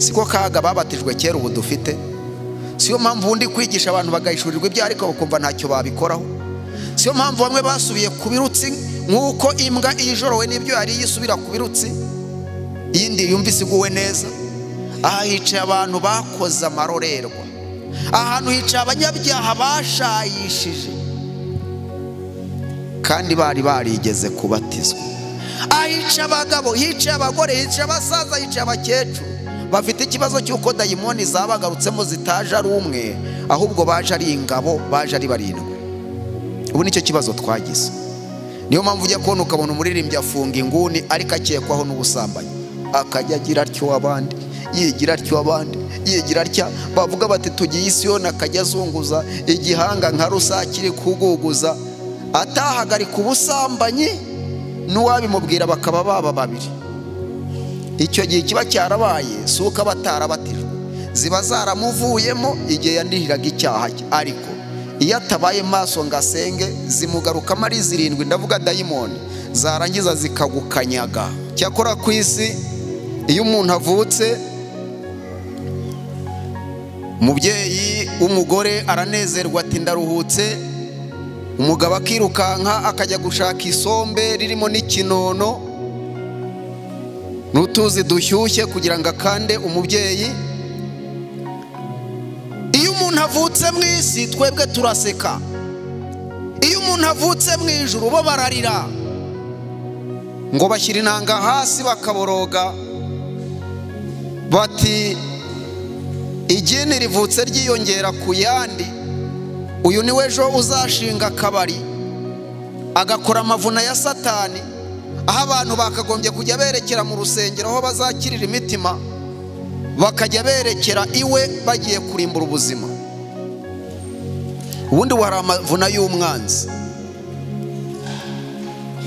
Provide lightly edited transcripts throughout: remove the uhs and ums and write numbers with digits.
Siko kaga babatijwe kera ubu dufite. Siyo mpamvu undi kwigisha abantu bagahishurirwa ibyo ariko bakumva ntacyo babikoraho. Siyo mpamvu bamwe basubiye ku birutsi nk'uko imbwa ijorowe n'ibyo yari yisubira ku birutsi, iyindi yumvise iguwe neza. Aha hicaye abantu bakoze amarorerwa, ahantu hicaye abanyabyaha bashayishije kandi bari barigeze kubatizwa. Aha hicaye abagabo, hicaye abagore, hicaye abasaza, hicaye abakecuru bafite ikibazo cy'uko dayimoni zabagarutsemo zitaje ari umwe, ahubwo baje ari ingabo, baje ari barindwi. Ubu nicyo kibazo twagize. Niyo mpamvu ujya kubona ukabona umuririmbyi afunga inguni ariko akekwaho n'ubusambanyi, akajya agira atyo abandi, yigira atyo abandi, yigira atya. Bavuga bati tugiye Isiyoni, akajya azunguza igihanga nka rusake iri kuguguza, atahagarika ubusambanyi n'uwabimubwira bakaba baba babiri. Icyo gihe kiba cyarabaye si uko aba atarabatijwe, ziba zaramuvuyemo igihe yanihiraga icyaha cye. Ariko iyo atabaye maso ngo asenge, zimugarukamo ari zirindwi, ndavuga dayimoni, zarangiza zikagukanyaga. Cyakora ku isi iyo umuntu avutse, umubyeyi w'umugore aranezerwa ati ndaruhutse, umugabo akirukanka akajya gushaka isombe ririmo n'ikinono n'utuzi dushyushye kugira ngo akande umubyeyi. Iyo umuntu avutse mu isi twebwe turaseka, iyo umuntu avutse mu ijuru bo bararira, ngo bashyira inanga hasi bakaboroga bati igini rivutse ryiyongera ku yandi, uyu ni we ejo uzashinga akabari agakora amavuna ya Satani, aho abantu bakagombye kujya berekera mu rusengero aho bazakirira imitima, bakajya berekera iwe bagiye kurimbura ubuzima. Ubundi hari amavuna y'umwanzi.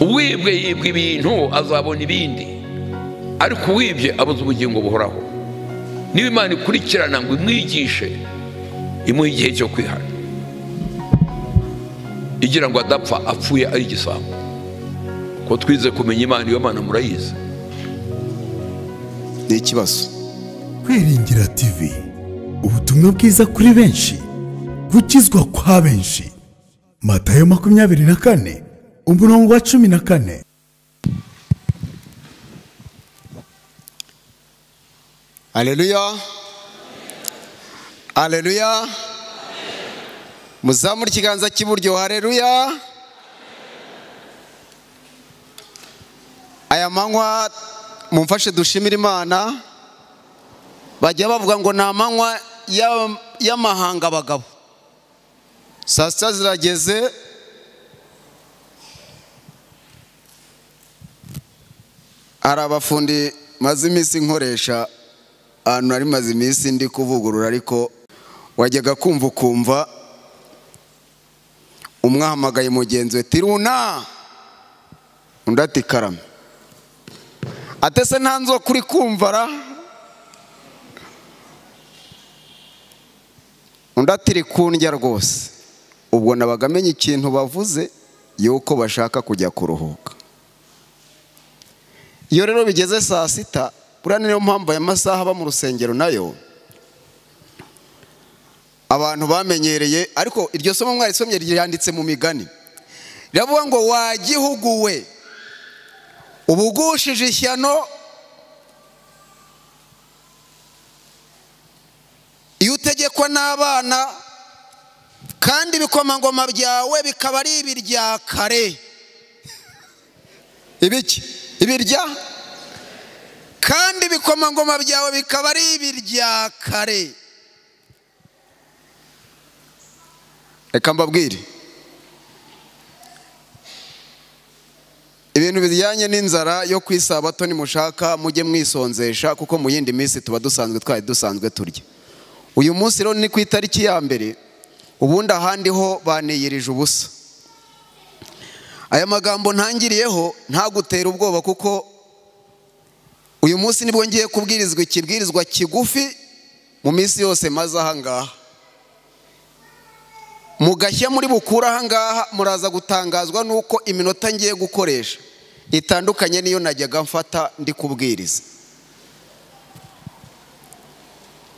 Uwibwe yibwe ibintu azabona ibindi, ariko uwibye abuze ubugingo buhoraho. Niba Imana ikurikirana ngo imwigishe, imuhe igihe cyo kwihana, igira ngo adapfa apfuye ari igisambo. Ko twize kumenya Imana, iyo Mana murayizi. Ni ikibazo. Kwiringira TV, ubutumwa bwiza kuri benshi, gukizwa kwa benshi. Matayo 24 umurongo wa 14. Haleluya, haleluya. Muzamure ikiganza cy'iburyo. Haleluya. Aya manywa mumfashe dushimire Imana. Bajya bavuga ngo ni amanywa y'amahanga abagabo. Saa sita zirageze, hari abafundi maze iminsi nkoresha ahantu nari maze iminsi ndi kuvugurura, ariko wajyaga kumva ukumva umwahamagaye mugenzi we tiruna, undi ati karame, atese nta nzoka uri kumva ra, undi ati kundya rwose. Ubwo nabaga amenye ikintu bavuze yuko bashaka kujya kuruhuka. Iyo rero bigeze saa sita, buriya niyo mpamvu aya masaha aba mu rusengero nayo abantu bamenyereye. Ariko iryo somo mwarisomye ryanditse mu migani, riravuga ngo wa gihugu we ubugushije ishyano iyo utegekwa n'abana, kandi ibikomangoma byawe bikaba ari ibirya kare. Ibiki? Ibirya? Kandi ibikomangoma byawe bikaba ari ibirya kare. Reka mbabwire ibintu bijyanye n'inzara yo ku isabato, nimushaka mujye mwisonzesha, kuko mu yindi minsi tuba dusanzwe twari dusanzwe turya. Uyu munsi rero ni ku itariki ya mbere, ubundi ahandi ho baniyirije ubusa. Aya magambo ntangiriyeho ntagutera ubwoba, kuko uyu munsi nibwo ngiye kubwirizwa ikibwirizwa kigufi mu minsi yose maze aha ngaha. Mugashya muri bukura aha ngaha, muraza gutangazwa nuko iminota ngiye gukoresha itandukanye niyo najyaga mfata ndi kubwiriza.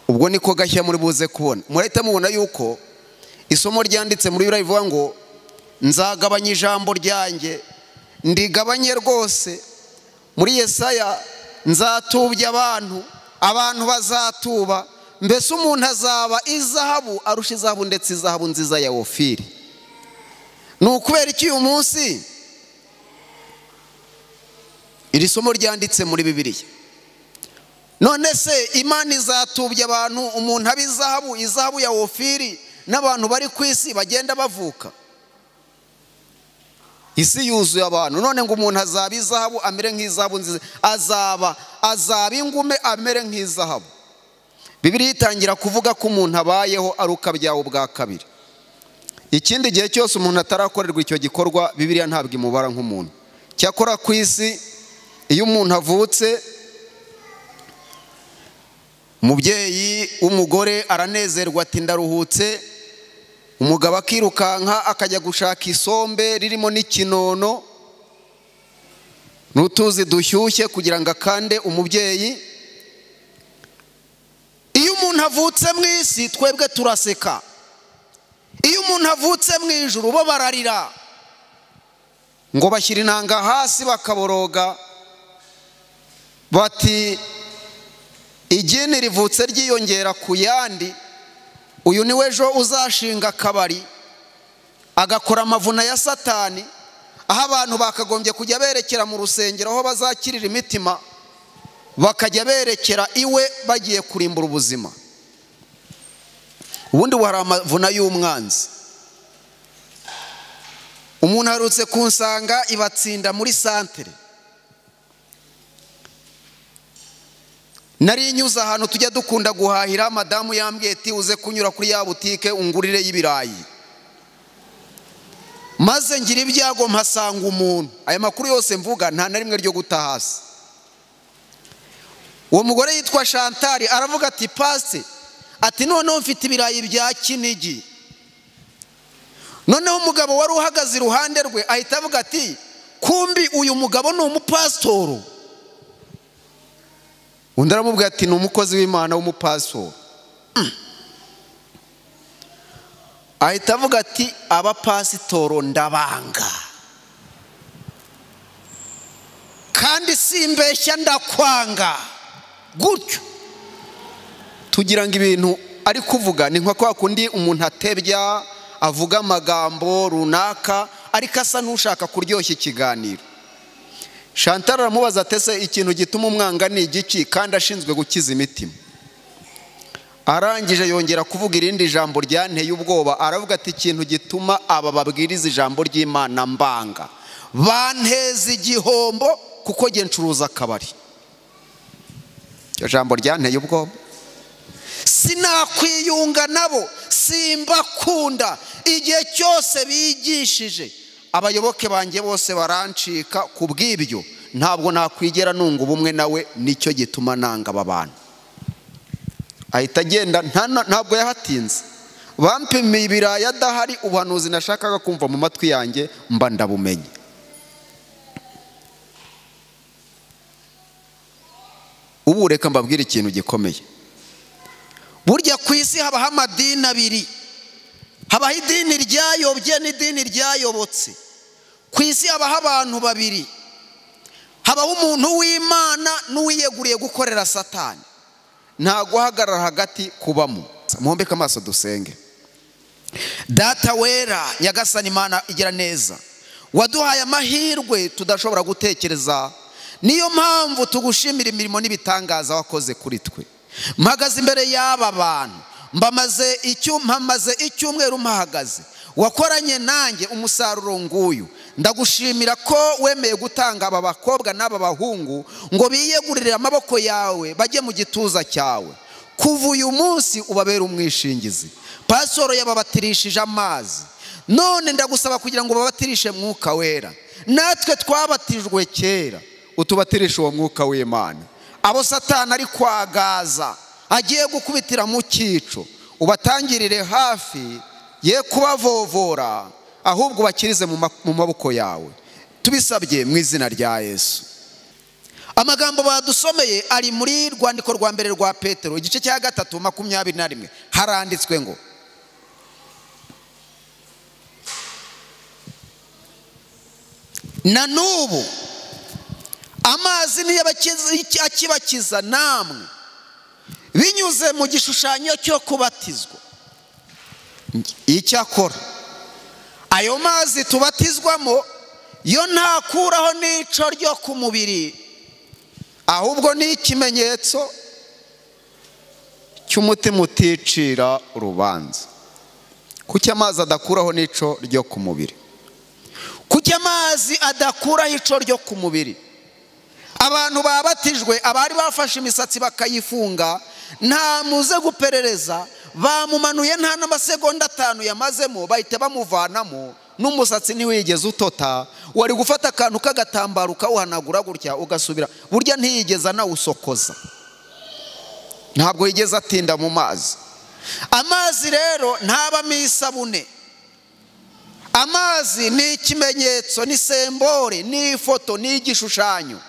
Ubwo niko gashya muri buze kubona. Murahita mubona yuko isomo ryanditse muri Bibiliya rivuga ngo nzagabanya ijambo ryanjye ndigabanye rwose. Muri Yesaya nzatubya abantu, abantu bazatuba, mbese umuntu azaba izahabu arusha izahabu, ndetse izahabu nziza ya Ofiri. Ni ukubera iki uyu munsi iri somo ryanditse muri Bibiliya? None se Imana izatubya abantu, umuntu aba izahabu, izahabu ya Ofiri, n'abantu bari ku isi bagenda bavuka? Isi yuzuye abantu. None ngo umuntu azaba izahabu amere nk'izahabu nziza, azaba ingume amere nk'izahabu. Bibiliya itangira kuvuga ko umuntu abayeho ari uko abyawe ubwa kabiri. Ikindi gihe cyose umuntu atarakorerwa icyo gikorwa, Bibiliya ntabwo imubara nk'umuntu. Cyakora ku isi iyo umuntu avutse, umubyeyi w'umugore aranezerwa ati ndaruhutse, umugabo akirukanka akajya gushaka isombe ririmo n'ikinono n'utuzi dushyushye kugira ngo akande umubyeyi. Iyo umuntu avutse mu isi twebwe turaseka, iyo umuntu avutse mu ijuru bo bararira, ngo bashyira inanga hasi bakaboroga bati igini rivutse ryiyongera ku yandi. Uyu ni wejo uzashinga akabari agakora amavuna ya Satani, aho abantu bakagombye kujya berekera mu rusengero aho bazakirira imitima, bakajya berekera iwe bagiye kurimbura ubuzima. Ubundi hari amavuna y'umwanzi. Umuntu aherutse kunsanga ibatsinda muri santere, nari nyuze ahantu tujya dukunda guhahira, madamu yambwiye ati uze kunyura kuri ya butike ungurire y'ibirayi. Maze ngira ibyago mpasanga umuntu. Aya makuru yose mvuga nta na rimwe ryo guta hasi. Uwo mugore yitwa Chantal aravuga ati paste, ati noneho mfite ibirayi bya Kinigi. Noneho umugabo wari uhagaze iruhande rwe ahita avuga ati kumbi uyu mugabo ni umupasitoro. Undi aramubwira ati ni umukozi w'Imana w'umupasitoro. Ahita avuga ati abapasitoro ndabanga, kandi simbeshya ndakwanga. Gutyo tugira ngo ibintu ari kuvuga ni nka kwa kundi umuntu atebya avuga amagambo runaka ariko asa n'ushaka kuryoshya ikiganiro. Chantal aramubaza ati ese ikintu gituma umwanga ni igiki kandi ashinzwe gukiza imitima? Arangije yongera kuvuga irindi jambo ryanteye ubwoba, aravuga ati ikintu gituma aba babwiriza ijambo ry'Imana mbanga, banteza igihombo kuko nge ncuruza akabari. Iryo jambo ryanteye ubwoba. Sinakwiyunga nabo, simbakunda, igihe cyose bigishije abayoboke banjye bose barancika, kubw'ibyo ntabwo nakwigera nunga ubumwe nawe, nicyo gituma nanga aba bantu. Ahita agenda, ntabwo yahatinze. Bampimiye ibirayi adahari, ubuhanuzi nashakaga kumva mu matwi yanjye mba ndabumenye. Ubu reka mbabwire ikintu gikomeye. Burya ku isi habaho amadini abiri, habaho idini ryayobye n'idini ryayobotse. Ku isi habaho abantu babiri, habaho umuntu w'Imana n'uwiyeguriye gukorera Satani. Nta guhagarara hagati kubamo. Muhombeke amaso dusenge. Data wera Nyagasani Imana igira neza, waduhaye amahirwe tudashobora gutekereza, niyo mpamvu tugushimira imirimo n'ibitangaza wakoze kuri twe. Mpagaze imbere y'aba bantu, mpamaze icyumweru mpahagaze, wakoranye nanjye umusaruro nguyu. Ndagushimira ko wemeye gutanga aba bakobwa n'aba bahungu ngo biyegurire amaboko yawe bajye mu gituza cyawe. Kuva uyu munsi ubabere umwishingizi. Pasoro yababatirishije amazi, none ndagusaba kugira ngo babatirishe mwuka wera. Natwe twabatijwe kera, utubatirishe uwo mwuka w'Imana. Abo Satani ari kwagaza agiye gukubitira mu cyico, ubatangirire hafi, ye kubavovora, ahubwo bakirize mu maboko yawe. Tubisabye mu izina rya Yesu. Amagambo badusomeye ari muri rwandiko rwa mbere rwa Petero igice cya 3 21, haranditswe ngo na n'ubu amazi niyo akibakiza namwe binyuze mu gishushanyo cyo kubatizwa. Icyakora ayo mazi tubatizwamo yo ntakuraho n'ico ryo ku mubiri, ahubwo ni ikimenyetso cy'umutima uticira urubanza. Kuki amazi adakuraho n'ico ryo ku mubiri? Kuki amazi adakuraho ico ryo ku mubiri? Abantu babatijwe, abari bafashe imisatsi bakayifunga, nta muze guperereza, bamumanuye nta n'amasegonda 5 yamazemo, bahita bamuvanamo, n'umusatsi ntiwigeze utota. Wari gufata akantu k'agatambaro ukawuhanagura gutya ugasubira, burya ntiyigeze anawusokoza, ntabwo yigeze atinda mu mazi. Amazi rero ntabamo isabune. Amazi ni ikimenyetso, ni sembore, ni ifoto, ni igishushanyo.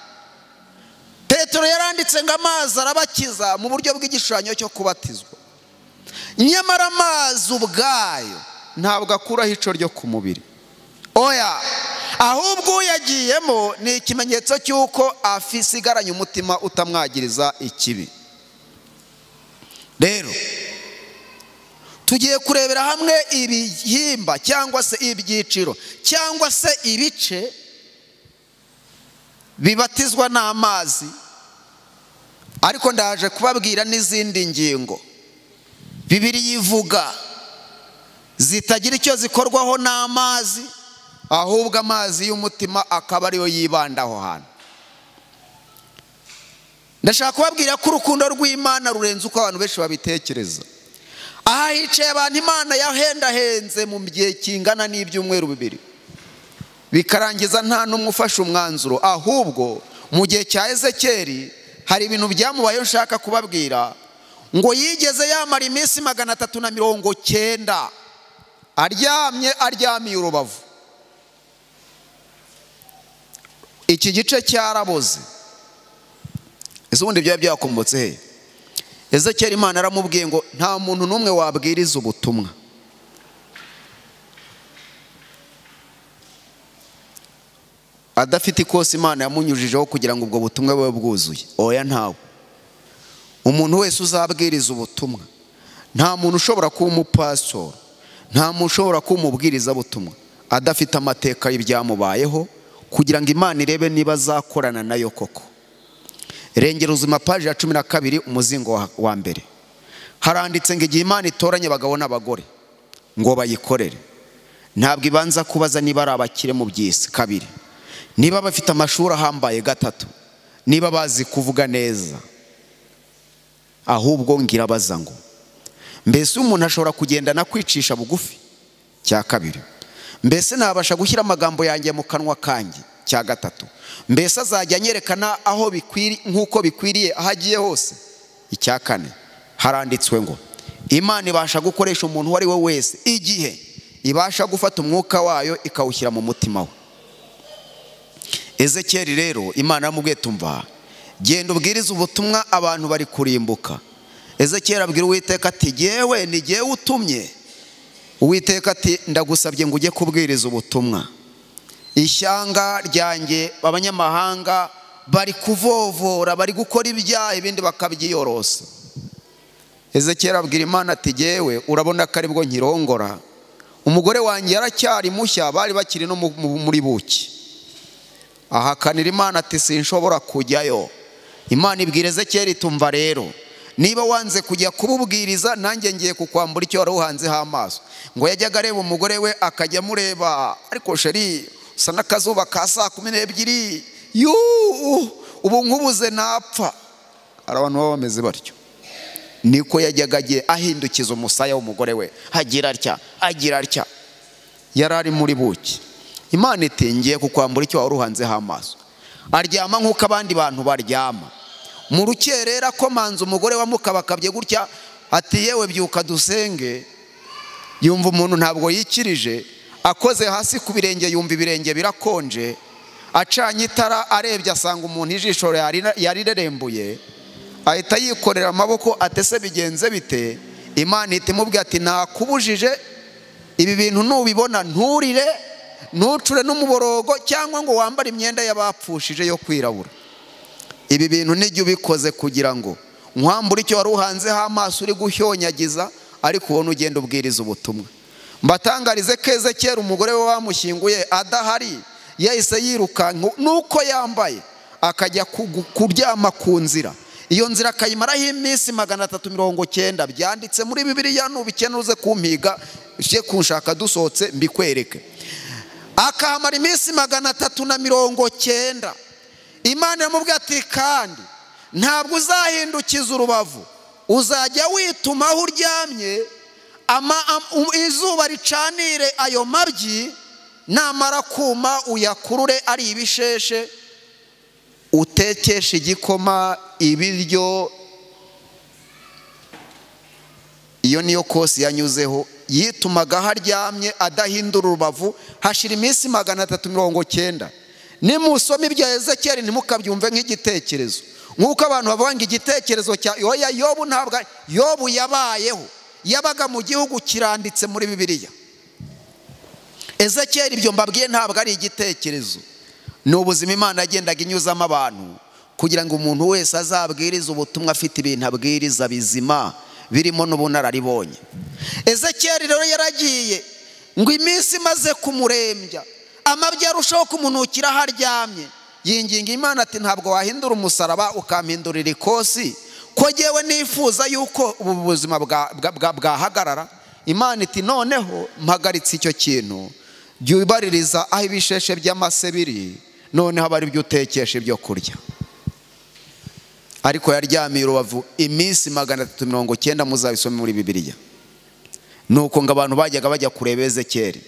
Petero yaranditse ngo amazi arabakiza mu buryo bw'igishushanyo cyo kubatizwa. Nyamara amazi ubwayo ntabwo akuraho ico ryo ku mubiri. Oya, ahubwo uyagiyemo ni ikimenyetso cy'uko afisigaranye umutima utamwagiriza ikibi. Rero tugiye kurebera hamwe ibihimba cyangwa se ibyiciro cyangwa se ibice bibatizwa n'amazi, ariko ndaje kubabwira n'izindi ngingo Bibiliya ivuga zitagira icyo zikorwaho n'amazi, ahubwo amazi y'umutima akaba ariyo yibanda aho hantu. Ndashaka kubabwira ko urukundo rw'Imana rurenze uko abantu benshi babitekereza. Aha hicaye abantu Imana yahendahenze mu gihe kingana n'ibyumweru 2, bikarangiza nta n'umwe ufashe umwanzuro. Ahubwo mu gihe cya Ezekeri hari ibintu byamubayeho nshaka kubabwira. Ngo yigeze yamara iminsi 390 aryamye, aryamiye urubavu. Iki gice cyaraboze. Ese ubundi byaba byakomotse he? Ezekeri Imana aramubwiye ngo nta muntu n'umwe wabwiriza ubutumwa adafite ikosi Imana yamunyujijeho kugira ngo ubwo butumwa bube bwuzuye. Oya, ntawe. Umuntu wese uzabwiriza ubutumwa, nta muntu ushobora kuba umupastor, nta muntu ushobora kuba umubwiriza butumwa adafite amateka y'ibyamubayeho, kugira ngo Imana irebe niba azakorana nayo koko. Rengera ubuzima paji ya 12 umuzingo wa mbere, haranditse ngo igihe Imana itoranye abagabo n'abagore ngo bayikorere, ntabwo ibanza kubaza niba ari abakire mu by'isi. 2, niba bafite amashuri ahambaye. 3, niba bazi kuvuga neza. Ahubwo ngira baza ngo mbese umuntu ashobora kugendana kwicisha bugufi? Cya 2, mbese nabasha gushyira amagambo yanjye mu kanwa kanjye? Cya 3, mbese azajya anyerekana aho bikwiriye nk'uko bikwiriye aho agiye hose? Icya 4, haranditswe ngo Imana ibasha gukoresha umuntu uwo ari we wese igihe ibasha gufata umwuka wayo ikawushyira mu mutima we. Ezekeri rero Imana yaramubwiye tumva, genda ubwirize ubutumwa abantu bari kurimbuka. Ezekeri abwira Uwiteka ati jyewe ni jyewe utumye. Uwiteka ati ndagusabye ngo ujye kubwiriza ubutumwa, ishyanga ryanjye abanyamahanga bari kuvovora, bari gukora ibyaha ibindi bakabyiyorosa. Ezekeri abwira Imana ati jyewe urabona ko aribwo nkirongora, umugore wanjye yaracyari mushya, bari bakiri no muri buki. Ahakanira Imana ati sinshobora kujyayo. Imana ibwira Ezekeri tumva rero, niba wanze kujya kububwiriza nanjye ngiye kukwambura icyo wari uhanzeho amaso. Ngo yajyaga areba umugore we akajya amureba, ariko sheri usa n'akazuba ka saa 12, yuu ubu nkubuze napfa. Hari abantu baba bameze batyo. Niko yajyaga agiye ahindukiza umusaya w'umugore we, agira atya, agira atya. Yari ari muri buki. Imana iti ngiye kukwambura icyo wari uhanzeho amaso. Aryama nk'uko abandi bantu baryama. Mu rukerera komanza umugore wa mukabakabye gutya ati yewe byuka dusenge. Yumva umuntu ntabwo yikirije, akoze hasi ku birenge yumva ibirenge birakonje. Acanye itara arebye asanga umuntu ijisho yarirerembuye, ahita yikorera amaboko atese bigenze bite? Imana ihita imubwira ati nakubujije ibi bintu, nubibona nturire, ntucure n'umuborogo cyangwa ngo wambare imyenda y'abapfushije yo kwirabura. Ibi bintu nijye ubikoze kugira ngo nkwambure icyo wari uhanzeho amaso uri guhyonyagiza, ariko ubone ugenda ubwiriza ubutumwa. Mbatangarize ko Ezekiyeli umugore we bamushyinguye adahari, yahise yirukanka nuko yambaye akajya kuryama ku nzira. Iyo nzira akayimaraho iminsi 390. Byanditse muri Bibiliya, nubikenera uze kumpiga uje kunshaka dusohotse mbikwereke. Akahamara iminsi 390. Imana iramubwira ati kandi ntabwo uzahindukiza urubavu, uzajya wituma aho uryamye, izuba ricanire ayo mabyi, namara kuma uyakurure ari ibisheshe, utekeshe igikoma, ibiryo. Iyo niyo kosi yanyuzeho, yitumaga aho aryamye adahindura urubavu, hashira iminsi 390. Nimusoma ibya Ezekiyeli ntimukabyumve nk'igitekerezo, nk'uko abantu bavuga ngo igitekerezo cya oya. Yobu ntabwo Yobu yabayeho, yabaga mu gihugu kiranditse muri Bibiliya. Ezekiyeli ibyo mbabwiye ntabwo ari igitekerezo, ni ubuzima Imana yagendaga inyuzamo abantu kugira ngo umuntu wese azabwirize ubutumwa afite ibintu abwiriza bizima birimo n'ubunararibonye. Ezekiyeli rero yaragiye ngo iminsi imaze kumurembya, amabyi arushaho kumunukira aho aryamye, yinginga Imana ati ntabwo wahindura umusaraba ukampindurira ikosi, ko jyewe nifuza yuko ubu buzima bwahagarara. Imana iti noneho mpagaritse icyo kintu, jya ubaririza aho ibisheshe by'amase biri, noneho aba ari byo utekesha ibyo kurya. Ariko yaryamiye urubavu iminsi 390, muzabisome muri Bibiliya. Nuko ngo abantu bajyaga bajya kureba Ezekiyeli,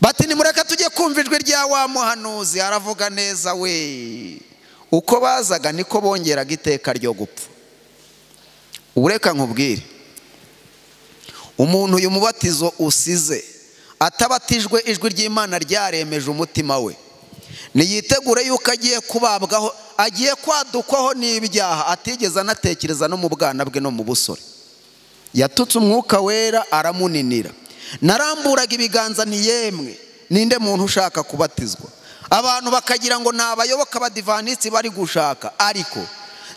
bati nimureke tujye kumva ijwi rya wa muhanuzi, aravuga neza we. Uko bazaga niko bongeraga iteka ryo gupfa. Ureka nkubwire, umuntu uyu mubatizo usize atabatijwe ijwi ry'Imana ryaremeje umutima we, niyitegure yuko agiye kubabwaho, agiye kwadukwaho n'ibyaha atigeze anatekereza no mu bwana bwe no mu busore. Yatutse umwuka wera aramuninira. Naramburaga ibiganza nti yemwe, ninde muntu ushaka kubatizwa? Abantu bakagira ngo ni abayoboka abadivanisi bari gushaka, ariko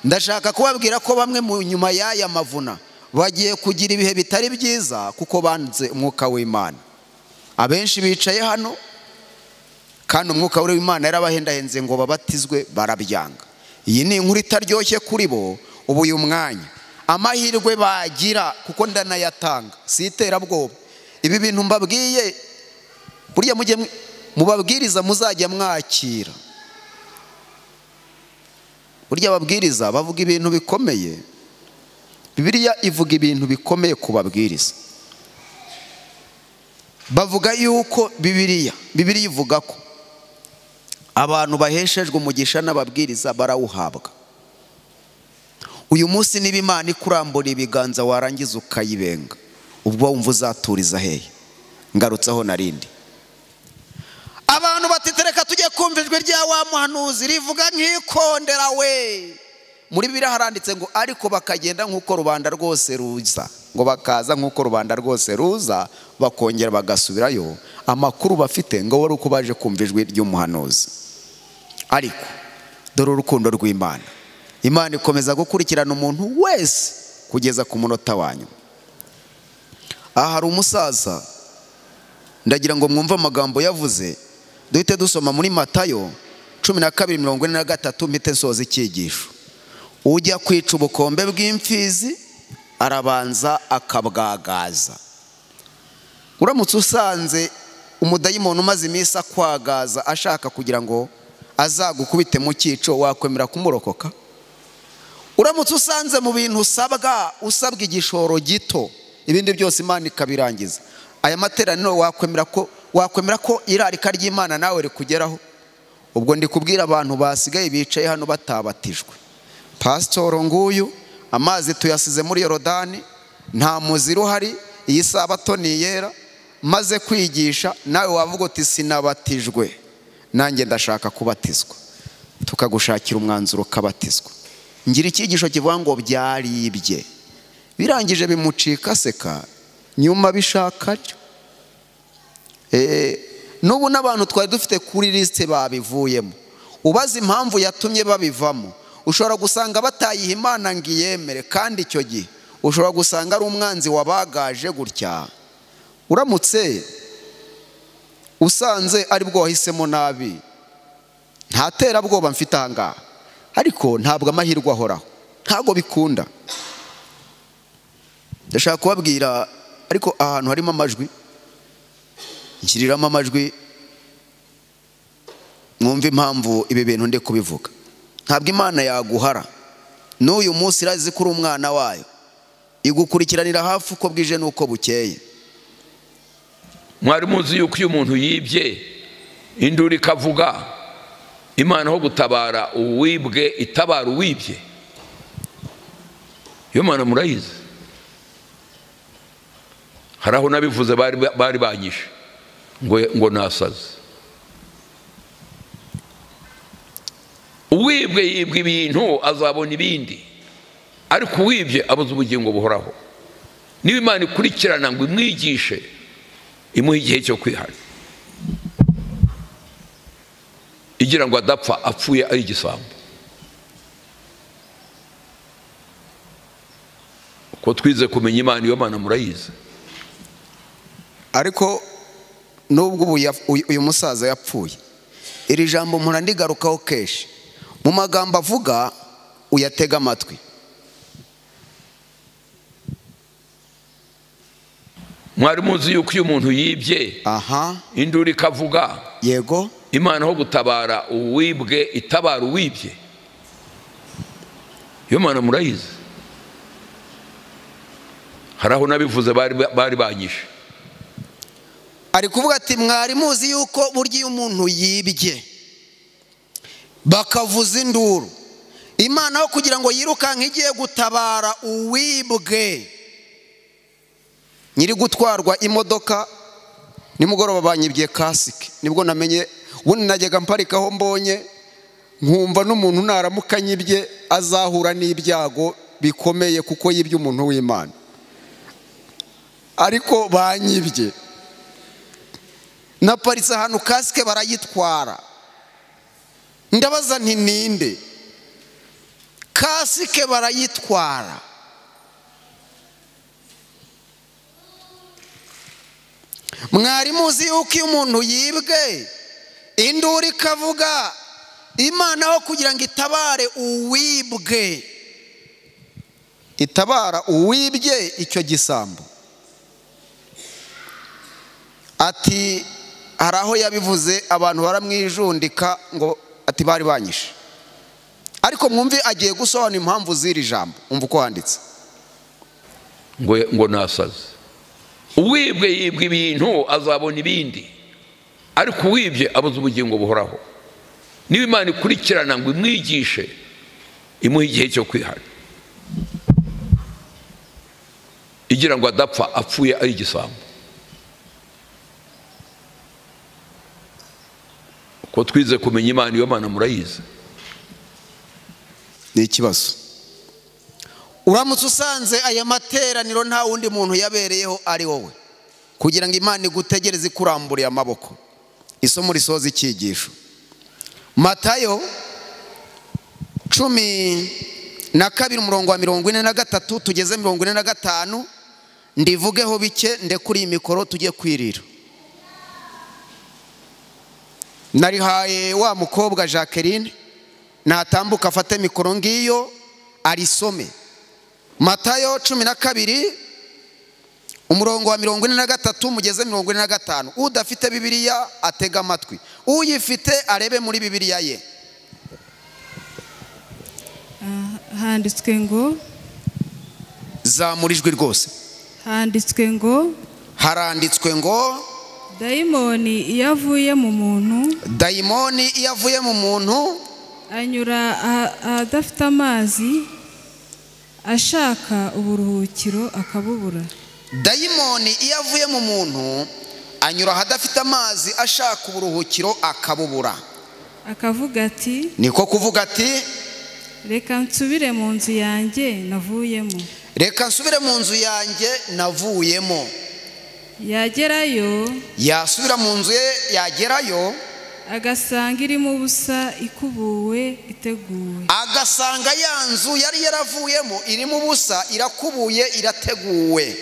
ndashaka kubabwira ko bamwe mu nyuma y'aya mavuna bagiye kugira ibihe bitari byiza kuko banze umwuka w'Imana. Abenshi bicaye hano kandi umwuka w'Imana yarabahendahenze ngo babatizwe, barabyanga. Iyi ni inkuru itaryoshye kuri bo. Ubu uyu mwanya amahirwe bagira, kuko ndanayatanga, si iterabwoba. Ibi bintu mbabwiye burya mujye mubabwiriza muzajya mwakira. Burya ababwiriza bavuga ibintu bikomeye. Bibiliya ivuga ibintu bikomeye ku babwiriza. Bavuga yuko Bibiliya ivuga ko abantu baheshejwe umugisha n'ababwiriza barawuhabwa. Uyu munsi niba Imana ikurambura ibiganza warangiza ukayibenga, ubwo wumva uzaturiza hehe? Ngarutseho narindi. Abantu batitereka tujye kumva ijwi rya wa muhanuzi rivuga nk'ikondera we. Muri Bibiliya haranditse ngo ariko bakagenda nk'uko rubanda rwose ruza, ngo bakaza nk'uko rubanda rwose ruza, bakongera bagasubirayo. Amakuru bafite ngo wari uko baje kumva ijwi ry'umuhanuzi. Ariko dore urukundo rw'Imana. Imana ikomeza gukurikirana umuntu wese kugeza ku munota wanyu. Aha hari umusaza, ndagira ngo mwumve amagambo yavuze, duhite dusoma muri Matayo 12:43, mpite nsoza icyigisho. Ujya kwica ubukombe bw'imfizi arabanza akabwagaza. Uramutse usanze umudayimoni umaze iminsi akwagaza ashaka kugira ngo azagukubite mu cyico, wakwemera kumurokoka? Uramutse usanze mu bintu usabwa, usabwa igishoro gito, ibindi byose Imana ikabirangiza, aya materaniro wakwemera ko irarika ry'Imana nawe rikugeraho? Ubwo ndi kubwira abantu basigaye bicaye hano batabatijwe. Pasitoro nguyu amazi tuyasize muri Yorodani, nta muziro uhari, iyi sabato ni iyera, maze kwigisha nawe wavuga uti sinabatijwe, Nanjye ndashaka kubatizwa. Tukagushakira umwanzuro ukabatizwa. Ngira icyigisho kivuga ngo byaribye. Birangije bimucika seka, nyuma bishaka. N'ubu n'abantu twari dufite kuri liste babivuyemo. Ubaza impamvu yatumye babivamo, ushobora gusanga batayiha Imana ngo iyemere, kandi icyo gihe ushobora gusanga ari umwanzi wabagaje gutya. Uramutse usanze ari bwo wahisemo nabi, nta terabwoba mfite aha ngaha, ariko ntabwo amahirwe ahoraho, ntabwo bikunda. Ndashaka kubabwira, ariko ahantu harimo amajwi, nshyiriramo amajwi mwumve impamvu ibi bintu ndi kubivuga. Ntabwo Imana yaguhara n'uyu munsi irazi ko uri umwana wayo, igukurikiranira hafi uko bwije n'uko bukeye. Mwari muzi yuko iyo umuntu yibye induru ikavuga, Imana ho gutabara uwibwe itabara uwibye. Iyo Mana murayizi. Hari aho nabivuze bari banyishe ngo nasaze. Uwibwe yibwe ibintu azabona ibindi, ariko uwibye abuze ubugingo buhoraho. Niba Imana ikurikirana ngo imwigishe, imuha igihe cyo kwihana, igira ngo adapfa apfuye ari igisambo. Uko twize kumenya Imana, iyo Mana murayizi. Ariko nubwo uyu musaza yapfuye, iri jambo mpora ndigarukaho kenshi. Mu magambo avuga uyatega amatwi. Mwari muzi yuko iyo umuntu yibye, induru ikavuga, yego, Imana ho gutabara uwibwe itabara uwibye. Iyo Mana murayizi. Hari aho nabivuze bari banyishe. Ari kuvuga ati mwari muzi yuko burya iyo umuntu yibye bakavuza induru, Imana ho kugira ngo yirukanke igiye gutabara uwibwe. Nyiri gutwarwa imodoka nimugoroba banyibye kasike, nibwo namenye. Ubundi najyaga mparikaho mbonye, nkumva n'umuntu naramukanyibye azahura n'ibyago bikomeye kuko yibye umuntu w'Imana. Ariko banyibye, naparitse ahantu kasike barayitwara. Ndabaza nti ninde? Kasike barayitwara. Mwari muzi yuko iyo umuntu yibwe induru ikavuga, Imana ho kugira ngo itabare uwibwe, itabara uwibye icyo gisambo. Ati hari aho yabivuze abantu baramwijundika ngo ati bari banyishe. Ariko mwumve agiye gusobanura impamvu z'iri jambo. Umva uko handitse. Ngo nasaze. Uwibwe yibwe ibintu azabona ibindi, ariko uwibye abuze ubugingo buhoraho. Niba Imana ikurikirana ngo imwigishe, imuha igihe cyo kwihana, igira ngo adapfa apfuye ari igisambo. Uko twize kumenya Imana, iyo Mana murayizi. Ni ikibazo. Uramutse usanze aya materaniro nta wundi muntu yabereyeho ari wowe, kugira ngo Imana igutegereze ikuramburiye amaboko. Isomo risoza icyigisho. Matayo 12 umurongo wa 43 tugeze 45, ndivugeho bike ndekuri mikoro tujye kwirira. Narihaye wa mukobwa Jacqueline natambuka afate mikoro ngiyo arisome. Matayo 12 umurongo wa 43 mugeze 45. Udafite Bibiliya atega amatwi, uyifite arebe muri Bibiliya ye. Handitswe ngo, zamurijwe rwose. Handitswe ngo, haranditswe ngo, dayimoni iyo avuye mu muntu, dayimoni iyo avuye mu muntu anyura ahadafite amazi ashaka uburuhukiro akabubura. Dayimoni iyo avuye mu muntu Anyura ahadafite amazi ashaka uburuhukiro akabubura. Akavuga ati, niko kuvuga ati, reka nsubire mu nzu yanjye navuyemo. Reka nsubire mu nzu yanjye navuyemo. Yagerayo, yasubira mu nzu ye, yagerayo agasanga irimo ubusa, ikubuwe, iteguwe. Agasanga ya nzu yari yaravuyemo irimo ubusa, irakubuye, irateguwe.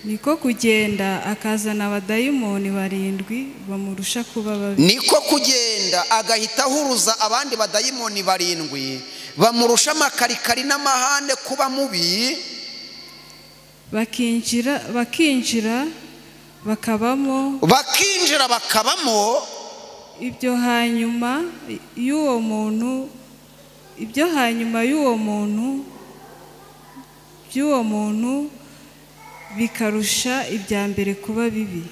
Niko kugenda akazana abadayimoni 7 bamurusha kuba babi. Niko kugenda agahita ahuruza abandi badayimoni 7 bamurusha amakarikari n'amahane kuba mubi. Bakinjira bakabamo. Bakinjira bakabamo. Ibyo hanyuma y'uwo muntu, ibyo hanyuma y'uwo muntu by'uwo muntu bikarusha ibya mbere kuba bibi.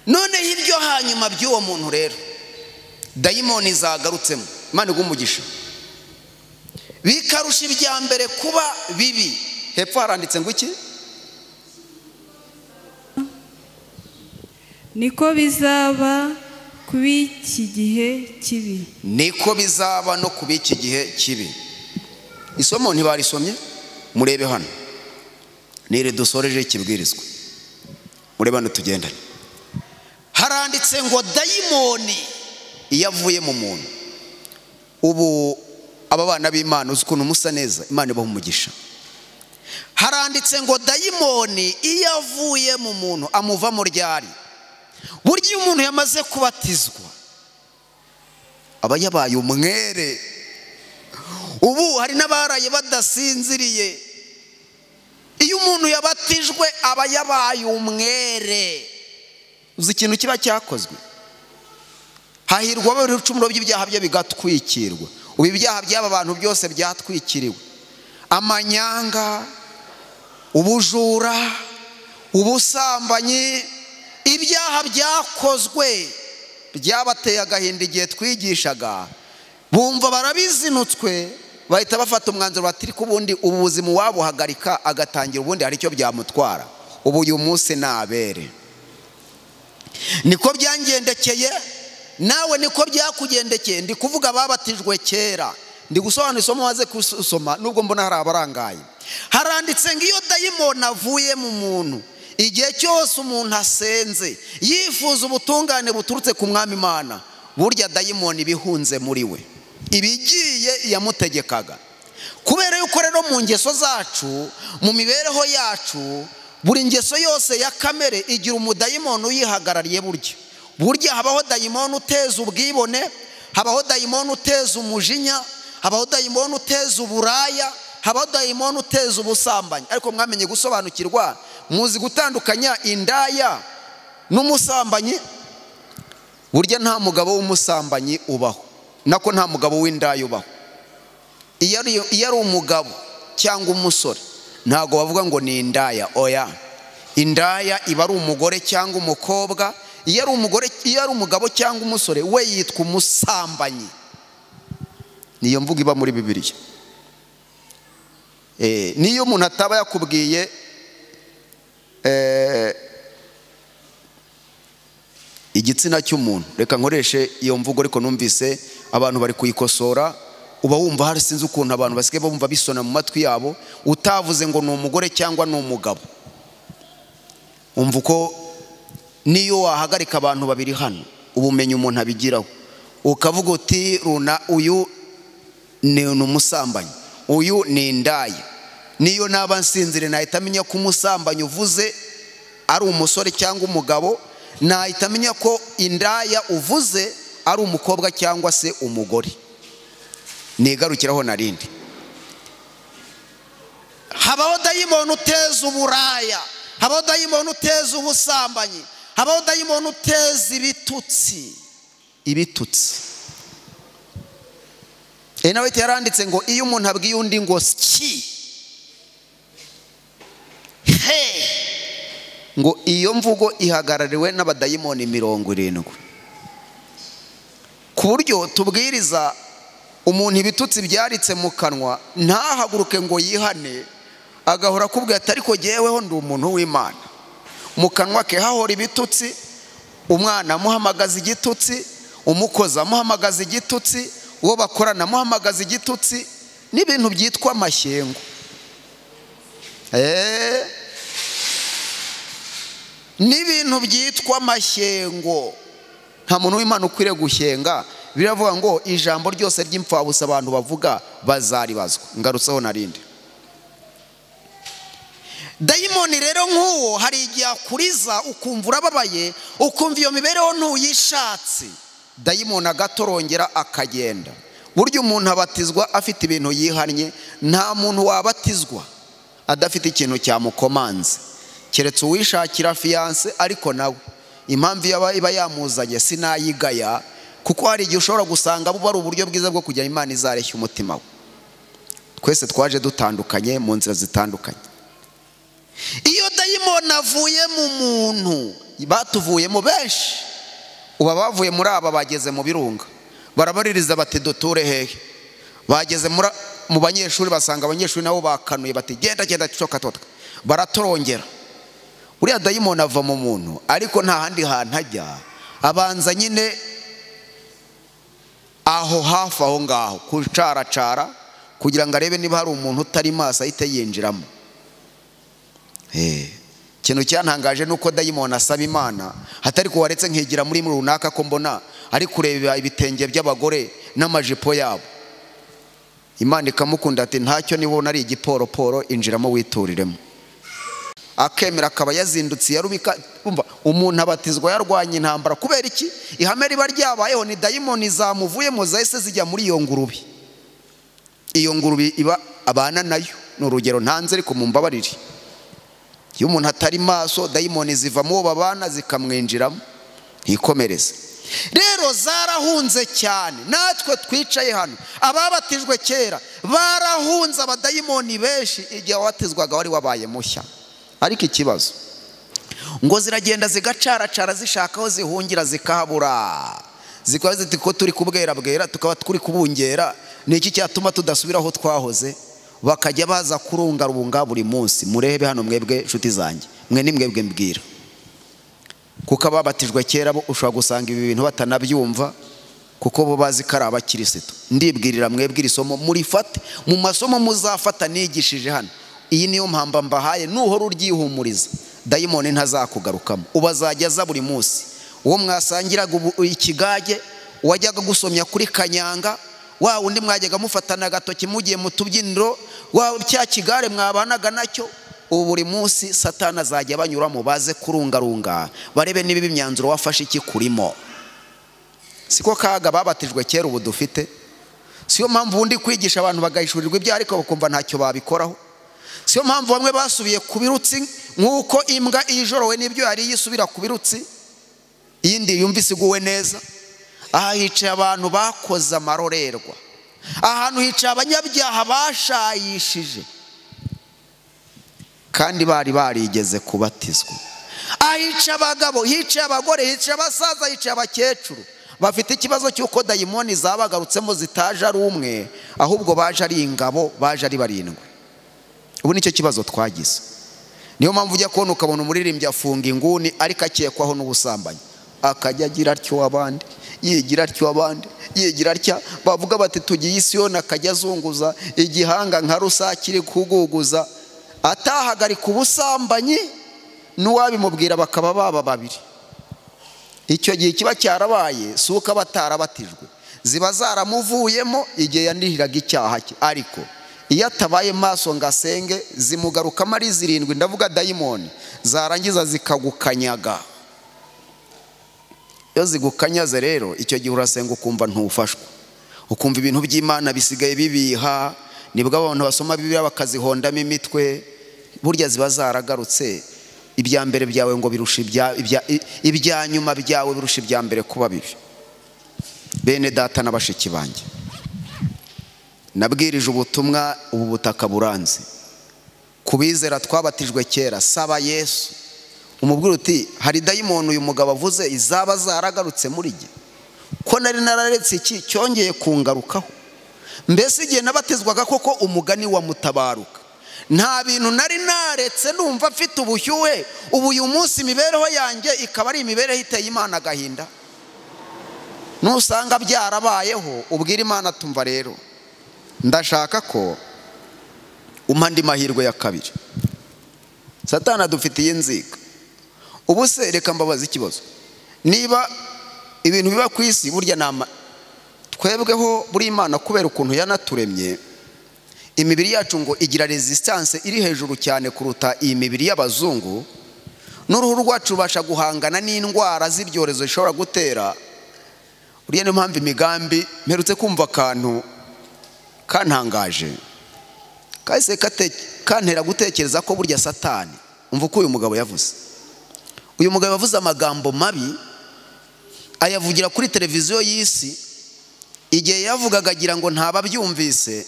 Noneho ibyo hanyuma by'uwo muntu rero dayimoni zagarutsemo, Imana iguhe umugisha, bikarusha ibya mbere kuba bibi. Hepfo haranditse ngo iki? Niko bizaba kuba iki gihe kibi. Niko bizaba no kuba iki gihe kibi. Isomo ntibarisomye, murebe hano nire dusoreje ikibwirizwa, murebe hano tugendane. Haranditse ngo dayimoni iyo avuye mu muntu. Ubu aba bana b'Imana uzi ukuntu musa neza, Imana ibaha umugisha. Haranditse ngo dayimoni iyo avuye mu muntu amuva mu ryari. Burya iyo umuntu yamaze kubatizwa aba yabaye umwere. Ubu hari n'abaraye badasinziriye. Iyo umuntu yabatijwe aba yabaye umwere. Uzi ikintu kiba cyakozwe? Hahirwa abari ibicumuro by'ibyaha bye bigatwikirwa. Ubu ibyaha by'aba bantu byose byatwikiriwe. Amanyanga, ubujura, ubusambanyi, ibyaha byakozwe byabateye agahinda igihe twigishaga, bumva barabizinutswe, bahita bafata umwanzuro bati ko ubundi ubuzima wabuhagarika agatangira ubundi hari icyo byamutwara. Ubu uyu munsi nabere. Niko byangendekeye, nawe niko byakugendekeye. Ndi kuvuga babatijwe kera, ndi gusobanura isomo maze kusoma nubwo mbona hari abarangaye. Haranditse ngo iyo dayimoni avuye mu muntu, igihe cyose umuntu asenze yifuza ubutungane buturutse ku Mwami Imana, burya dayimoni bihunze muri we, ibigiye yamutegekaga. Kubera yuko rero mu ngeso zacu, mu mibereho yacu, buri ngeso yose ya kamere igira umudayimoni uyihagarariye. Burya habaho dayimoni uteza ubwibone, habaho dayimoni uteza umujinya, habaho dayimoni uteza uburaya, habaho dayimoni uteza ubusambanyi. Ariko mwamenye gusobanukirwa, muzi gutandukanya indaya n'umusambanyi. Burya nta mugabo w'umusambanyi ubaho, nako nta mugabo w'indaya ubaho. Iyo ari umugabo cyangwa umusore ntago bavuga ngo ni indaya, oya. Indaya iba ari umugore cyangwa umukobwa. Iyo ari umugore, iyo ari umugabo cyangwa umusore, we yitwa umusambanyi. Niyo mvugo iba muri Bibiliya. Niyo umuntu ataba yakubwiye igitsina cy'umuntu, reka nkoreshe iyo mvugo ariko numvise abantu bari kuyikosora, uba wumva hari sinzi ukuntu abantu basigaye bumva bisona mu matwi yabo, utavuze ngo ni umugore cyangwa ni umugabo. Umva uko niyo wahagarika abantu babiri hano, ubumenyi umuntu abigiraho, ukavuga uti runa uyu ni umusambanyi, uyu ni indaya. Niyo naba nsinzire nahita amenya ko umusambanyi uvuze ari umusore cyangwa umugabo, nahita amenya ko indaya uvuze ari umukobwa cyangwa se umugore. Nigarukiraho narindi. Habaho dayimoni uteza uburaya, habaho dayimoni uteza ubusambanyi, habaho dayimoni uteza ibitutsi. Ibitutsi. Nawe yaranditse ngo iyo umuntu abwiye undi ngo ski, he, ngo iyo mvugo ihagarariwe n'abadayimoni 70. Ku buryo tubwiriza umuntu ibitutsi byaritse mu kanwa ntahaguruke ngo yihane, agahora akubwira ati ariko jyeweho ndi umuntu w'Imana. Mu kanwa ke hahora ibitutsi, Umwana amuhamagaza igitutsi, umukozi amuhamagaza igitutsi, uwo bakorana amuhamagaza igitutsi, n'ibintu byitwa amashyengo. N'ibintu byitwa amashyengo. Nta muntu w'Imana ukwiriye gushyenga. Biravuga ngo ijambo ryose ry'imfabusa abantu bavuga bazaribazwa. Ngarutseho narindi. Dayimoni rero nk'uwo hari igihe akuriza ukumva urababaye, ukumva iyo mibereho ntuyishatse. Dayimoni agatorongera akagenda. Burya umuntu abatizwa afite ibintu yihannye, nta muntu wabatizwa adafite ikintu cyamukomanze, keretse uwishakira fiyanse. Ariko nawe impamvu iba yamuzanye sinayigaya, kuko hari igihe ushobora gusanga buba ari uburyo bwiza bwo kugira Imana izareshya umutima we. Twese twaje dutandukanye mu nzira zitandukanye. Iyo dayimoni avuye mu muntu, batuvuyemo benshi, uba bavuye muri aba bageze mu birunga, barabaririza bati duture hehe. Bageze mu banyeshuri basanga abanyeshuri nabo bakanuye bati genda genda coka tota, baratorongera. Uriya dayimoni ava mu muntu ariko nta handi hantu ajya, abanza nyine aho hafi aho ngaho kucaracara kugira ngo arebe niba hari umuntu utari maso ahite yinjiramo. Ikintu cyantangaje nuko dayimoni asaba Imana, hatari ko waretse nkigira muri runaka ko mbona ari kureba ibitenge by'abagore n'amajipo yabo. Imana ikamukunda ati ntacyo nibona ari igiporoporo, injiramo wituriremo. Akemera akaba yazindutse yarubika. Umva, umuntu abatizwa yarwanye intambara. Kubera iki? Ihame riba ryabayeho ni dayimoni zamuvuyemo zahise zijya muri iyo ngurube. Iyo ngurube iba abana nayo. Ni urugero ntanze ariko mumbabarire. Iyo umuntu atari maso, dayimoni ziva mu babana zikamwinjiramo, ntikomereze. Rero zarahunze cyane. Natwe twicaye hano ababatijwe kera barahunze abadayimoni benshi. Igihe wabatizwaga wari wabaye mushya. Ariko ikibazo ngo ziragenda zigacaracara zishaka aho zihungira zikahabura. Zikaba ziti ko turi kubwera bwera tukaba turi kubungera, ni iki cyatuma tudasubira aho twahoze? Bakajya baza kurungarunga buri munsi. Murebe hano mwebwe nshuti zanjye, mwe ni mwebwe mbwira, kuko ababatijwe kera bo ushobora gusanga ibi bintu batanabyumva, kuko bo bazi ko ari abakirisitu. Ndibwirira mwebwe iri somo murifate mu masomo muzafata nigishije hano. Iyi niyo mpamba mbahaye, nuhora uryihumuriza dayimoni ntazakugarukamo. Ubazajya aza buri munsi. Uwo mwasangiraga ikigage, wajyaga gusomya kuri kanyanga, wa undi mwajyaga mufatana agatoki mugiye mu tubyiniro, wa cya kigare mwabanaga nacyo, ubu buri munsi Satani azajya banyuramo baze kurungarunga barebe niba imyanzuro wafashe iki kurimo. Siko kaga babatijwe kera ubu dufite. Siyo mpamvu undi kwigisha abantu bagahishurirwa ibyo ariko bakumva ntacyo babikoraho. Siyo mpamvu bamwe basubiye ku birutsi, nk'uko imbwa ijorowe n'ibyo yari yisubira ku birutsi, iyindi yumvise iguwe neza. Aha hicaye abantu bakoze amarorerwa, ahantu hicaye abanyabyaha bashayishije kandi bari barigeze kubatizwa. Aha hicaye abagabo, hicaye abagore, hicaye abasaza, hicaye abakecuru bafite ikibazo cy'uko dayimoni zabagarutsemo zitaje ari umwe, ahubwo baje ari ingabo, baje ari barindwi. Ubu nicyo kibazo twagize. Niyo mpamvu ujya kubona ukabona umuririmbyi afunga inguni ariko akekwaho n'ubusambanyi, akajya agira atyo abandi, yigira atyo abandi, yigira atya. Bavuga bati tugiye Isiyoni, akajya azunguza igihanga nka rusake iri kuguguza, atahagarika ubusambanyi, n'uwabimubwira bakaba baba babiri. Icyo gihe kiba cyarabaye si uko aba atarabatijwe, ziba zaramuvuyemo igihe yanihiraga icyaha cye. Ariko iyo atabaye maso ngo asenge, zimugarukamo ari zirindwi, ndavuga dayimoni, zarangiza zikagukanyaga. Iyo zigukanyaze rero, icyo gihe urasenga ukumva ntufashwa, ukumva ibintu by'Imana bisigaye bibiha. Nibwo abantu basoma Bibiliya bakazihondamo imitwe. Burya ziba zaragarutse. Ibya mbere byawe ngo birusha ibya nyuma byawe birusha ibya mbere kuba bibi. Bene data na bashiki banjye, nabwirije ubutumwa ubu butaka buranze. Kubizera twabatijwe kera, saba Yesu umubwira uti hari dayimoni uyu mugabo avuze izaba zaragarutse muri jye, ko nari nararetse iki cyongeye kungarukaho. Mbese igihe nabatizwaga koko umugani wa mutabaruka, Nta bintu nari naretse numva mfite ubushyuhe, ubu uyu munsi imibereho yanjye ikaba ari imibereho iteye Imana agahinda. Nusanga byarabayeho ubwira Imana tumva rero ndashaka ko umpa andi mahirwe ya kabiri. Satani adufitiye inzika. Ubu se reka mbabaze ikibazo, niba ibintu biba ku isi burya nama twebweho buri Imana kubera ukuntu yanaturemye, imibiri yacu ngo igira resistance iri hejuru cyane kuruta iyi mibiri y'abazungu, n'uruhu rwacu rubasha guhangana n'indwara z'ibyorezo zishobora gutera. Uriya niyo mpamvu imigambi mperutse kumva akantu kantangaje kahise kantera gutekereza ko burya Satani, umva uko uyu mugabo yavuze. Uyu mugabo yavuze amagambo mabi ayavugira kuri televiziyo y'isi, igihe yavugaga agira ngo ntababyumvise.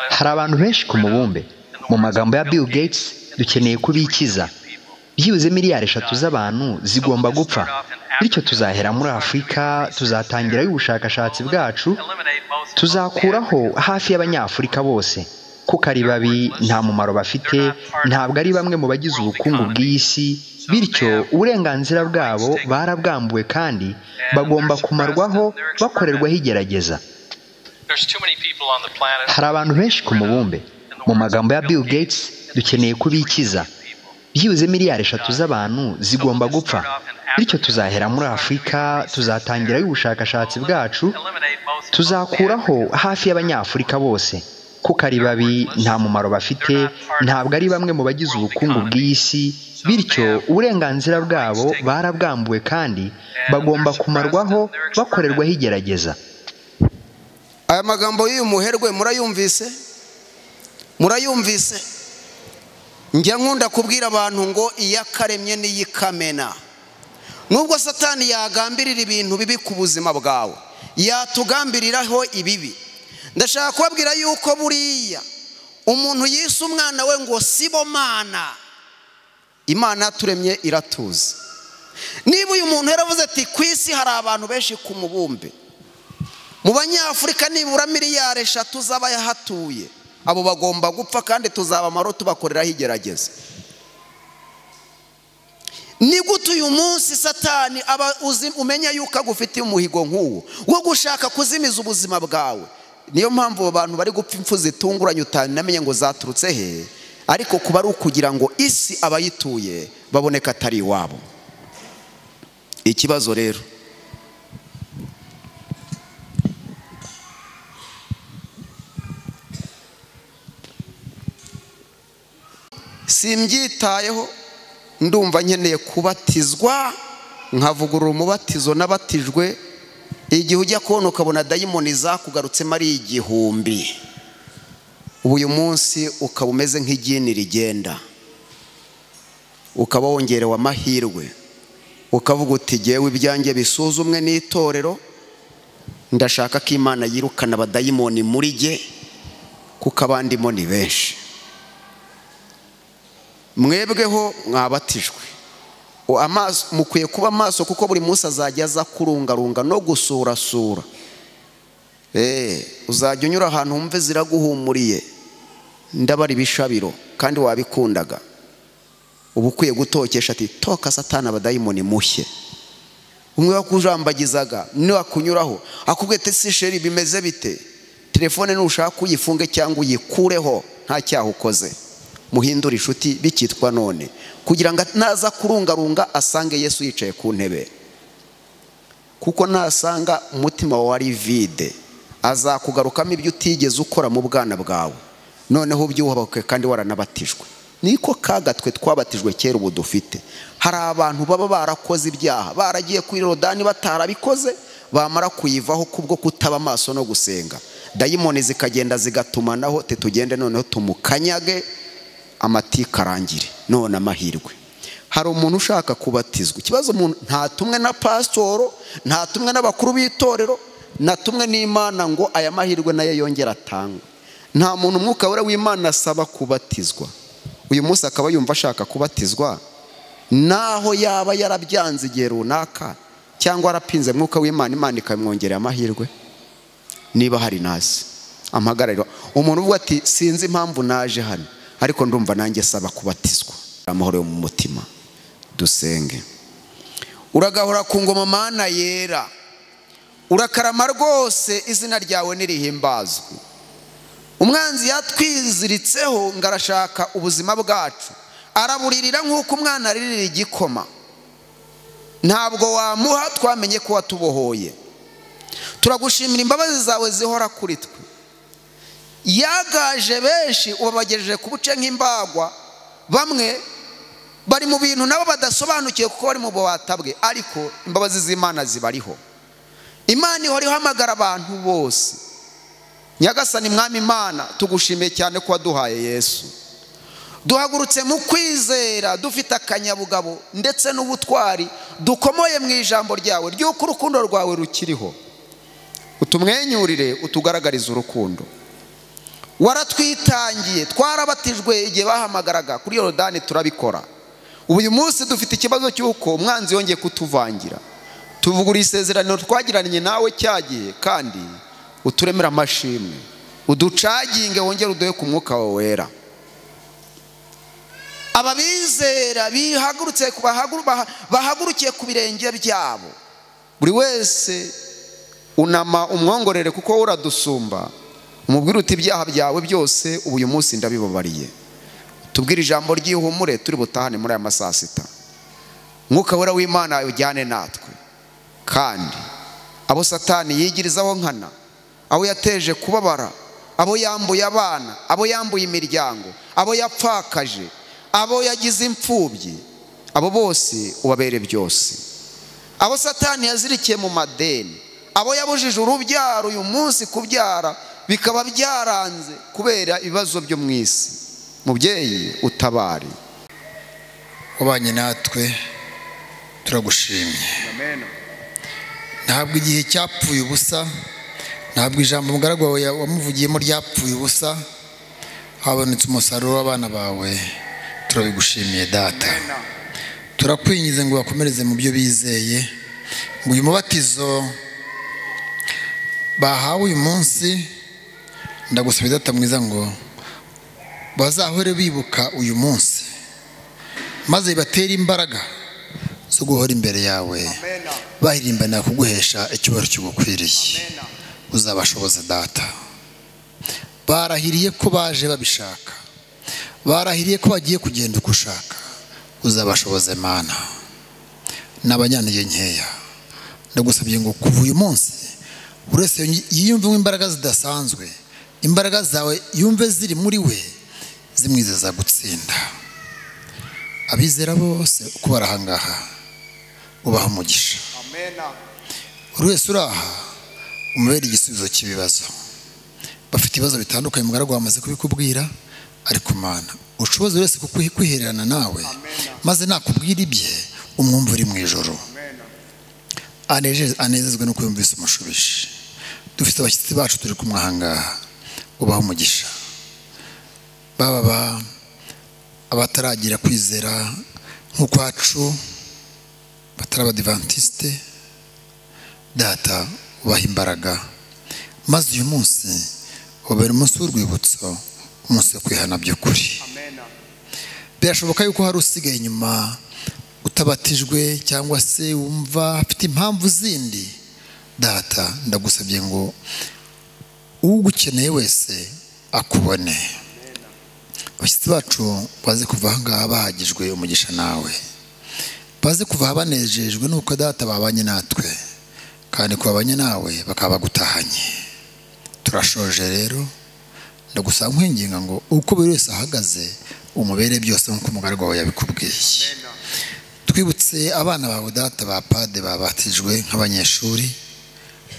Hari abantu benshi ku mubumbe. Mu magambo ya Bill Gates, dukeneye kubikiza. Byibuze miliyari 3 z'abantu zigomba gupfa. Bityo tuzahera muri Afurika, tuzatangirayo ubushakashatsi bwacu, tuzakuraho hafi y'Abanyafurika bose. Kuko ari babi, nta mumaro bafite, ntabwo ari bamwe mu bagize ubukungu bw'isi, bityo uburenganzira bwabo barabwambuwe kandi bagomba kumarwaho bakorerwaho igerageza. Hari abantu benshi ku mubumbe. Mu magambo ya Bill Gates, dukeneye kubikiza. Byibuze miliyari 3 z'abantu zigomba gupfa. Bityo tuzahera muri Afurika, tuzatangirayo ubushakashatsi bwacu, tuzakuraho hafi y'Abanyafurika bose. Kuko ari babi, nta mumaro bafite, ntabwo ari bamwe mu bagize ubukungu bw'isi, bityo uburenganzira bwabo barabwambuwe kandi bagomba kumarwaho bakorerwaho igerageza. Aya magambo y'uyu muherwe murayumvise? Murayumvise? Njya nkunda kubwira abantu ngo iyakaremye n'iyikamena. Nubwo Satani yagambirira ibintu bibi ku buzima bwawe, yatugambiriraho ibibi. Ndashaka kubabwira yuko buriya umuntu yise umwana we ngo Sibomana, Imana yaturemye iratuzi. Niba uyu muntu yaravuze ati ku isi hari abantu benshi ku mubumbe, mu Banyafurika nibura miliyari 3 z'abayahatuye, abo bagomba gupfa kandi tuzabamaro tubakoreraho igerageza. Ni gute uyu munsi Satani aba umenya yuko agufitiye umuhigo nk'uwo wo gushaka kuzimiza ubuzima bwawe? Niyo mpamvu abantu bari gupfa impfu zitunguranye utanamenye ngo zaturutse he, ariko kuba ari ukugira ngo isi abayituye baboneka atari iwabo. Ikibazo rero, simbyitayeho, ndumva nkeneye kubatizwa nkavugurura umubatizo nabatijwe. Igihe ujya kubona ukabona dayimoni zakugarutsemo ari 1000, ubu uyu munsi ukaba umeze nk'igini rigenda, ukaba wongerewe amahirwe, ukavuga uti jyewe ibyanjye bisuzumwe n'itorero, ndashaka ko Imana yirukana abadayimoni muri jye kuko abandimo ni benshi. Mwebweho mwabatijwe, amaso mukwiye kuba amaso, kuko buri munsi azajya aza kurungarunga no gusurasura. Uzajya unyura ahantu wumve ziraguhumuriye, ndabara ibishabiro kandi wabikundaga. Uba ukwiye gutokesha ati toka Satani abadayimoni mushye. Umwe wakujambagizaga niwakunyuraho akubwiye ati si sheri bimeze bite, telefone nushaka uyifunge cyangwa uyikureho nta cyaha ukoze, muhindure inshuti bikitwa none, kugira ngo naza kurungarunga asange Yesu yicaye ku ntebe. Kuko nasanga umutima wawe ari vide, azakugarukamo ibyo utigeze ukora mu bwana bwawe, noneho ubyubake kandi waranabatijwe. Niko kagatwe twabatijwe kera ubu dufite. Hari abantu baba barakoze ibyaha, baragiye kuri Yorodani batarabikoze, bamara kuyivaho kubwo kutaba amaso no gusenga, dayimoni zikagenda zigatumanaho, tugende noneho tumukanyage amatika arangire. None amahirwe, hari umuntu ushaka kubatizwa. Ikibazo umuntu ntatumwe na pasitoro, ntatumwe n'abakuru b'itorero, natumwe n'Imana ngo aya mahirwe nayo yongera atangwe. Nta muntu umwuka wera w'Imana asaba kubatizwa. Uyu munsi akaba yumva ashaka kubatizwa, naho yaba yarabyanze igihe runaka cyangwa arapinze mwuka w'Imana, Imana ikamwongerera amahirwe. Niba hari nazi Amagarariro umuntu uvuga ati sinzi impamvu naje hano ariko ndumva nanjye saba kubatizwa. Amahoro yo mu mutima. Dusenge. Uragahora ku ngoma Mana yera, urakarama rwose, izina ryawe nirihimbazwe. Umwanzi yatwiziritseho ngo arashaka ubuzima bwacu, araburirira nk'uko umwana aririra igikoma. Ntabwo wamuha, twamenye ko watubohoye. Turagushimira imbabazi zawe zihora kuri twe. Yagaje benshi ubabagejeje ku buce nk'imbagwa, bamwe bari mu bintu nabo badasobanukiwe kuko bari mu bubata bwe, ariko imbabazi z'Imana zibariho. Imana ihora ihamagara abantu bose. Nyagasani Mwami Imana, tugushimiye cyane ko waduhaye Yesu. Duhagurutse mu kwizera dufite akanyabugabo ndetse n'ubutwari dukomoye mu ijambo ryawe ry'uko urukundo rwawe rukiriho. Utumwenyurire, utugaragarize urukundo. Waratwitangiye, twarabatijwe igihe bahamagaraga kuri Yorodani turabikora. Ubu uyu munsi dufite ikibazo cy'uko umwanzi yongeye kutuvangira. Tuvugura isezerano twagiranye nawe cyagiye, kandi uturemera amashimwe, uducaginge, wongere uduhe ku mwuka wawe wera. Ababizera bihagurutse bahagurukiye ku birenge byabo, buri wese unama umwongorere kuko uradusumba, umubwire uti ibyaha byawe byose ubu uyu munsi ndabibabariye. Tubwire ijambo ry'ihumure turi butahane muri aya masaa sita. Mwuka wera w'Imana ujyane natwe, kandi abo Satani yigirizaho nkana, abo yateje kubabara, abo yambuye abana, abo yambuye imiryango, abo yapfakaje, abo yagize imfubyi, abo bose ubabere byose. Abo Satani yazirikiye mu madeni, abo yabujije urubyaro uyu munsi kubyara bikaba byaranze kubera ibibazo byo mu isi, mubyeyi utabare. Wabanye natwe, turagushimye. Ntabwo igihe cyapfuye ubusa, ntabwo ijambo umugaragu wawe wamuvugiyemo ryapfuye ubusa, habonetse umusaruro w'abana bawe. Turabigushimiye Data. Turakwingize ngo bakomereze mu byo bizeye, ngo uyu mubatizo bahawe uyu munsi, ndagusaba Data mwiza ngo bazahore bibuka uyu munsi, maze bibatere imbaraga zo guhora imbere yawe bahirimbanira kuguhesha icyubahiro kigukwiriye. Uzabashoboze Data. Barahiriye ko baje babishaka, barahiriye ko bagiye kugenda uko ushaka. Uzabashoboze Mana. N'abanyantege nkeya, ndagusabye ngo kuva uyu munsi buri wese yiyumvemo imbaraga zidasanzwe, imbaraga zawe yumve ziri muri we, zimwizeza gutsinda. Abizera bose uko barahangaha ubaha umugisha. Buri wese uraha umubere igisubizo cy'ibibazo. Bafite ibibazo bitandukanye, umugaragu wamaze kubikubwira, ariko Mana ushoboze wese kwihererana nawe, maze nakubwira ibye umwumva uri mu ijoro, anezezwe no kuyumvisa umushubije. Dufite abashyitsi bacu turi kumwe ahangaha, ubaha umugisha. Baba abataragira kwizera nk'ukwacu, batari abadivantisite, Data ubaha imbaraga, maze uyu munsi ubera umunsi w'urwibutso, umunsi wo kwihana by'ukuri. Birashoboka yuko hari usigaye inyuma utabatijwe cyangwa se wumva afite impamvu zindi. Data ndagusabye ngo ugukeneye wese akubone. Abashyitsi bacu baze kuva aha ngaha bahagijwe umugisha nawe, baze kuva banejejwe nuko Data babanye natwe, kandi ko babanye nawe bakaba bagutahanye. Turashoje rero, ndagusaba nkwinginga ngo uko buri wese ahagaze umubere byose nk'uko umugaragu wawe yabikubwiye. Twibutse abana bawe Data ba pade babatijwe nk'abanyeshuri,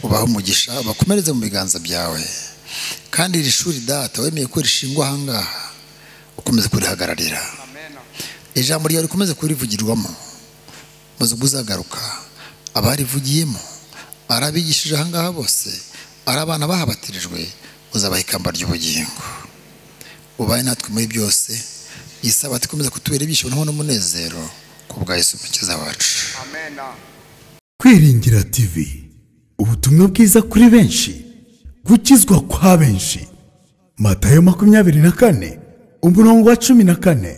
ubahe umugisha, ubakomereze mu biganza byawe. Kandi iri shuri Data wemeye ko rishingwa aha ngaha, ukomeze kurihagararira. Ijambo ryawe rikomeze kurivugirwamo, maze ubwo uzagaruka abarivugiyemo, arabigishije aha ngaha bose, ari abana bahabatirijwe, uzabaha ikamba ry'ubugingo. Ubaye natwe muri byose, iyi sabato ikomeze kutubera ibyishimo n'umunezero ku bwa Yesu Umukiza wacu. Kwiringira TV, ubutumwa bwiza kuri benshi, Gukizwa kwa benshi. Matayo 24 umurongo wa 14.